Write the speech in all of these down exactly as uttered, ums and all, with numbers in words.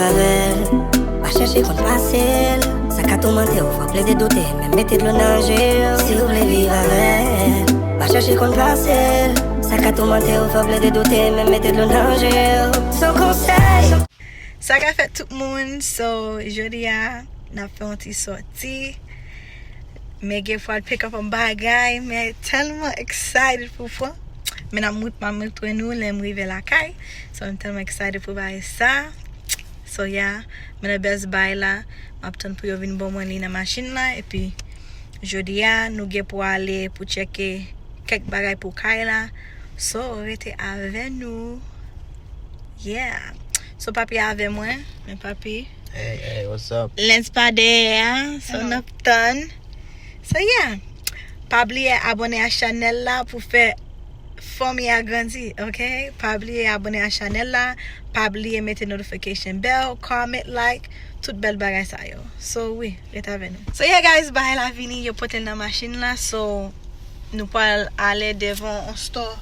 Avè l, pa chèche konn pase l. Sa ka toumante w, fè w plede doute, menm mete dlo nan je w. Si w vle viv avè l, pa chèche konn pase l. Sa ka toumante w, fè w plede doute, menm mete dlo nan je w. Se yon konsèy. Sa ka fèt tout moun, so, jodi a, n ap fè yon ti sòti. Men gen pral pick up yon bagay, men tèlman excited pou pran. Men n ap mont-, m ap montre nou lè m rive lakay. So, m tèlman excited pou bagay sa. So, yeah, m nan Best Buy la. M ap tann pou yo vin ban mwen li nan machin la. Epi, jodi a, nou gen pou ale pou tcheke kèk bagay pou kay la. So, rete avè nou. Yeah. So, papi avè mwen. Men papi. Hey, hey, what's up? Lens pa dèyè a. So, n ap tann. So, yeah. Pa bliye abòne a chanèl la pou fè fanmi a grandi, ok? Pa bliye abòne a chanèl la. Pa bliye mete notification bell, comment, like, tout bèl bagay sa yo. So, wi, rete avè nou. So, yeah, guys, bagay la vini, yo pote l nan machin la. So, nou pral ale devan on store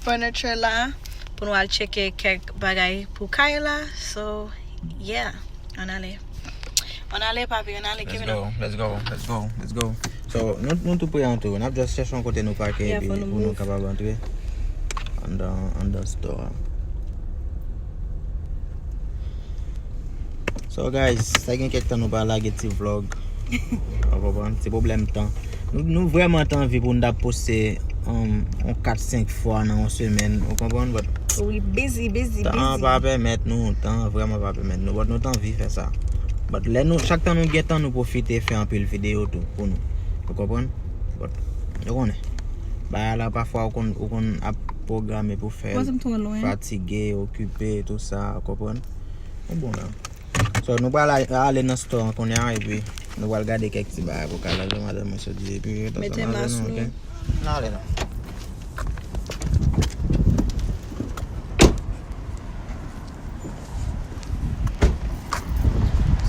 furniture la pou nou al tcheke kèk bagay pou kay la. So, yeah, ann ale. Ann ale, papi, ann ale, Let's Kevin. Go, let's go, let's go, let's go. So, nou, nou tou pre antre. N ap just chèche yon kote nou pake Yeah, epi fò nou pou nou move. Kapab antre anndan, anndan store a. So, guys, sa gen kèk tan nou pa lage ti vlog. Ou konprann? Se pwoblèm tan. Nou, nou vrèman t anvi pou n t ap poste, um, yon kat senk fwa nan yon semèn, ou konprann? But Wi, busy, busy, tan an busy. Pa pèmèt nou, tan an vrèman pa pèmèt nou, but nou t anvi fè sa. But lè nou, chak tan nou gen tan, nou pwofite fè anpil videyo tou pou nou. Ou konprann? But, nou konnen. Bagay la, pafwa, ou konn, ou konn ap pwograme pou fè l, Mwen, se m twò lwen. Fatige, okipe, tou sa, ou konprann? Nou bon la. So, nou pral a-, ale nan store an kounye a, epi nou pral gade kèk ti bagay pou kay la, jan madanm mwen sot di, epi ret ansanm avè nou, ok? N ale non.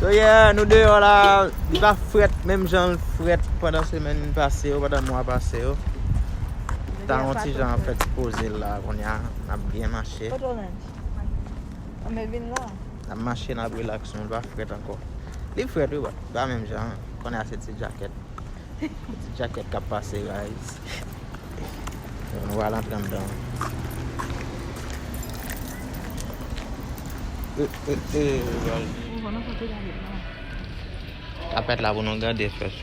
So, yeah, nou deyò la, li pa frèt menm jan l frèt pandan semèn pase yo, pandan mwa pase yo. Ta yon ti jan ap fè ti poze l la, kounye a, n ap byen mache. Kote w, Lens? An, men vin la. N ap mache, n ap relax nou, l pa frèt ankò. Li frèt wi, but pa menm jan. Konnen a se ti djakèt. Ti djakèt k ap pase, guys. Nou pral antre anndan. Eh, eh, eh, guys. Kapèt la pou nou gade fès.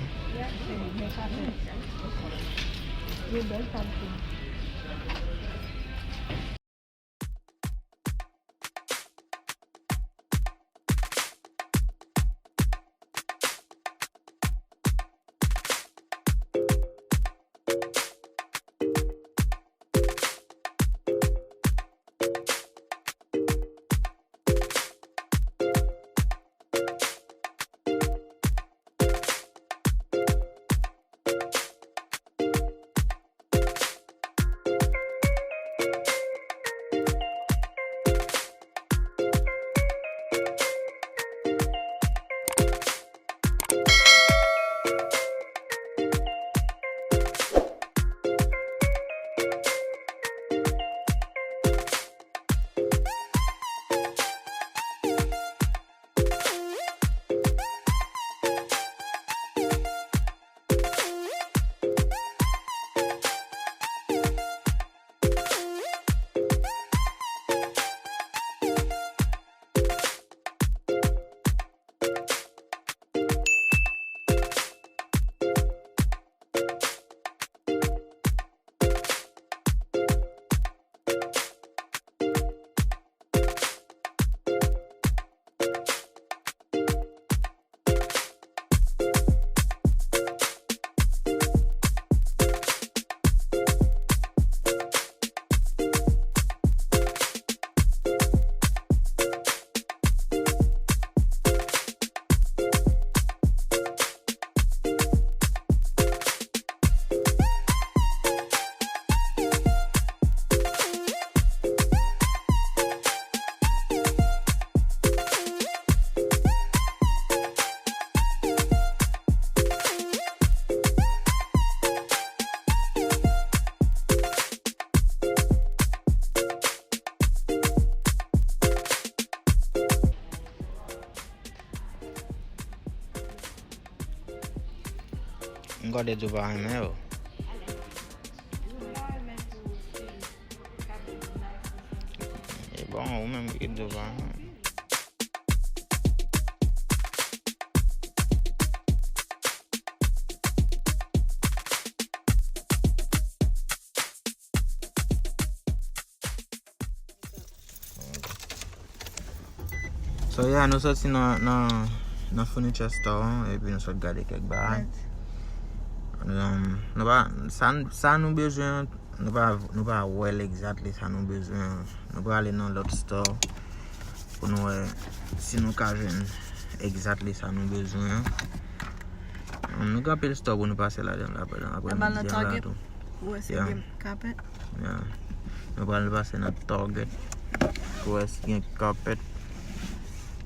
M gade di w pa renmen yo. E bon, ou menm ki di w pa renmen. So yeah, nou soti nan, nan, nan furniture store an, epi nou sot gade kèk bagay. Um, nou pa, sa, sa nou bezwen, nou pa, nou pa wè l exactly sa nou bezwen. Nou prale nan lòt store pou nou wè si nou ka jwenn exactly sa nou bezwen. Um, nou gen anpil store pou nou pase ladan l apre, apre midi an la tou. Ou wè si gen carpet? Yeah. Nou pral pase nan Target pou wè si gen carpet.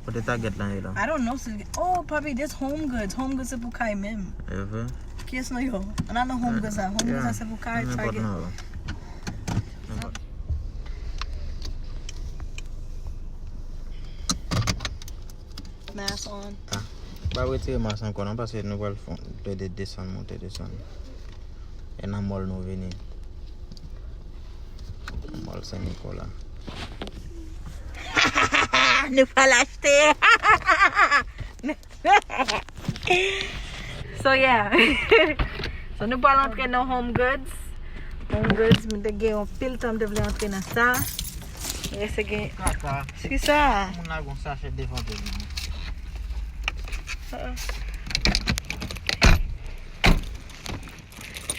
Kote Target lan ye la? I don't know si, oh, papi, this Home Goods. Home Goods se pou kay menm. E vre? Kiyès nan yo? Ann al nan Home Goods la. Home Goods la se pou kay, Target. Nenpòt nan yo. Nenpòt. Mask on. Ah, pa retire mask ankò non, paske nou pral fè yon plede desann, monte desann. E nan mall nou vini. Mall Sen Nikola. Nou pral achte. So yeah. So nou pral antre nan Home Goods. Home Goods, mwen te gen yon pil tan m te vle antre nan sa. Reste gen. Kaka. Kisa? Moun la gon sachè devan tèt li.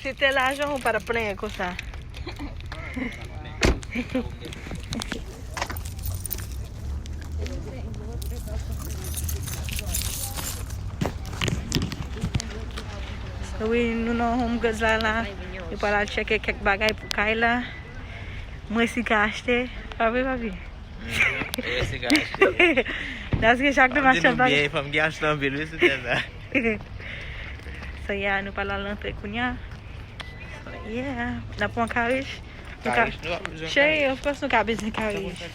Si te lajan, ou pa t ap plenyen konsa. Wi, nou nan Home Goods la la. Nou pral al tcheke kèk bagay pou kay la. Mwen si ka achte. Pa vre, papi? Mhm. Mwen si ka achte. Daske chak de machann pa. Byen, fanm ki achte anpil, wi, sou tè sa. So, yeah, nou pral al antre kounya. So, yeah, n ap pran karich. Nou ka, karich, nou ap bezwen cheri, karich. Of course, nou ka bezwen karich.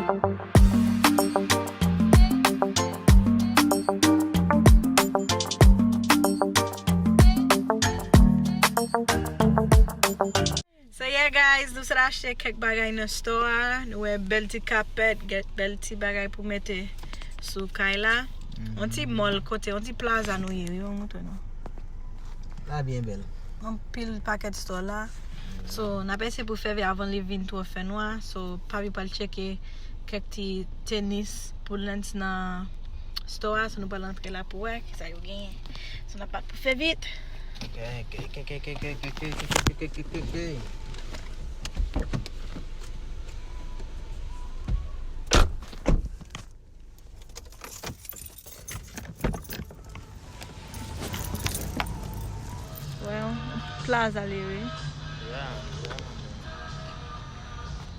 So yeah guys, nou sot achte kèk bagay nan store a. Nou wè bèl ti kapèt, gèt bèl ti bagay pou mete sou kay la. Mhm. On ti mall kote, on ti plaza nou ye, wi, mwen montre nou. La byen bèl. Anpil pakèt store la. So, n ap eseye pou fè vit avan li vin twò fè nwa. So, Papi pral tcheke kèk ti tenis pou Lens nan store a. So, nou pral antre la pou wè kisa yo genyen. So, n ap pa pou fè vit. Wè, yon plaza li ye, wi.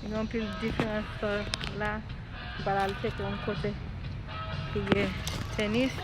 Li gen anpil diferan store la. M pral al tcheke yon kote ki gen tenis.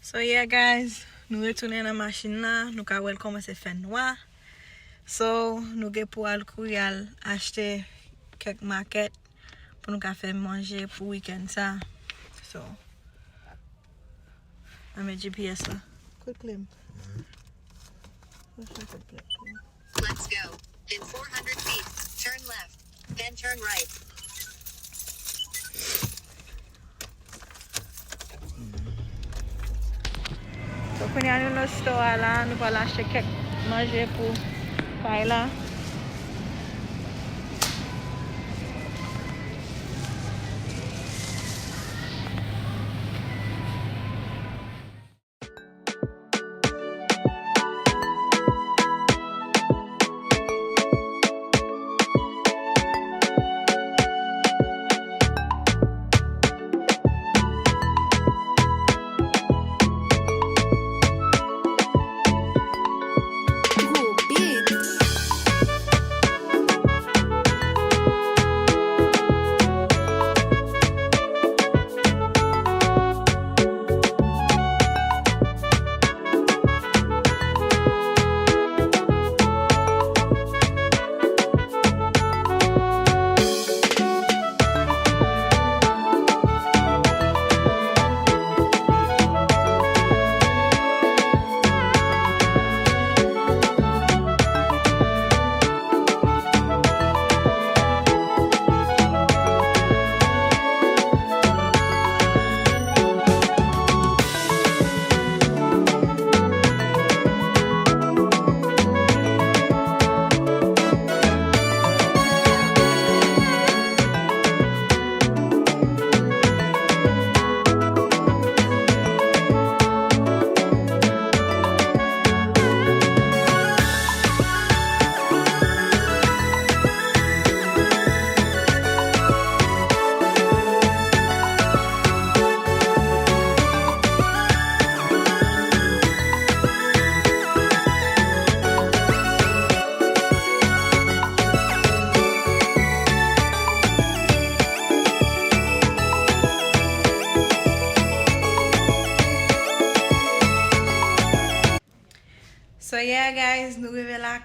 So yeah guys, nou retounen nan machin nan, nou ka wè l kòmanse fè nwa. So, nou gen pou al kouri al achte kèk makèt pou nou ka fè manje pou wikenn sa. So, ann met G P S la. Kote kle m? Mwen chèche plak kle m. Let's go. In four hundred feet, turn left, then turn right. So, kounye a nou nan store a la, nou pral achte kèk manje pou kay la.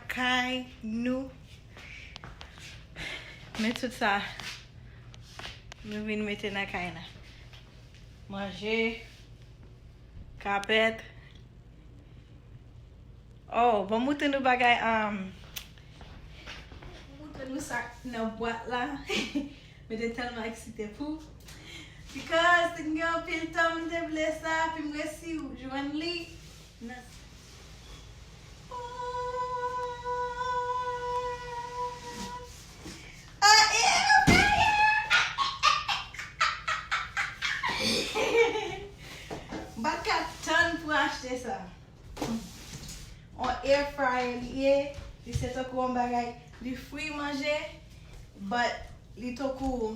Kay nou. Men tout sa nou vin mete nan kay la. Manje, kapèt. Oh, bon, moutre nou bagay, um, moutre nou sa nan bwat la. Mwen te tèlman eksite pou. Because m gen anpil tan m te vle sa, epi m resi jwenn li. Nan. Oh, yeah, baby. M pa t ka tann pou achte sa. On air fryer li ye, li se tankou yon bagay, li fri manje, but li tankou,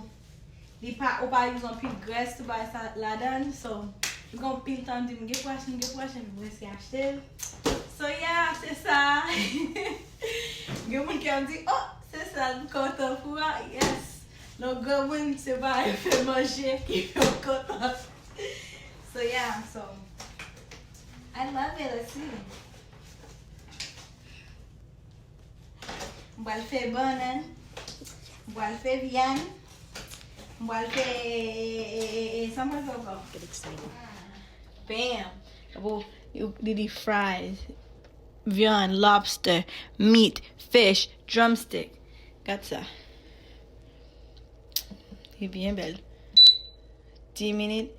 li pa, ou pa use anpil grès, tout bagay sa ladan, so, m gen anpil tan m di m gen pou achte, m gen pou achte, m resi achte l. So, yeah, se sa. Gen moun ki ap di, oh, se sa, m kontan pou a, yes. Non, granmoun, se pa fè manje ki fè w kontan. So, yeah, so, I love it, let's see. M pral fè bannann. M pral fè vyann. M pral fè, e, e, e, e, sa m pral fè ankò? Get excited. Bam! Bon, li di fries, vyann, lobster, meat, fish, drumstick. Gad sa. Li byen bèl. Dis minit.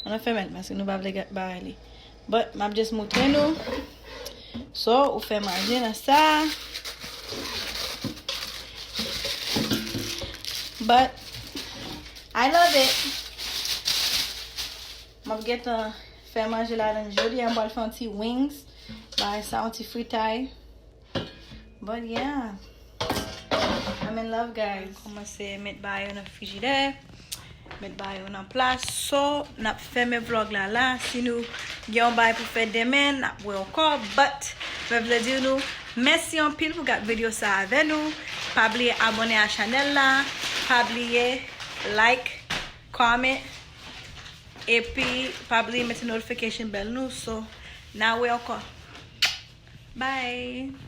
Ann fèmen l, paske nou pa vle gad bagay li. But, m ap just moutre nou. So, ou fè manje nan sa. But, I love it. M ap gentan fè manje ladan jodi a, m pral fè yon ti wings. Bagay sa, yon ti fritay. But yeah, I'm in love, guys. Kòmanse met bagay yo nan frijidè, met bagay yo nan plas. So, n ap fèmen vlog la la. Si nou gen yon bagay pou fè demen, n ap wè ankò. But, mwen vle di nou mèsi anpil pou gad videyo sa avè nou. Pa bliye abòne a chanèl la. Pa bliye like, comment, epi pa bliye mete notification bell nou. So, n a wè ankò. Bye.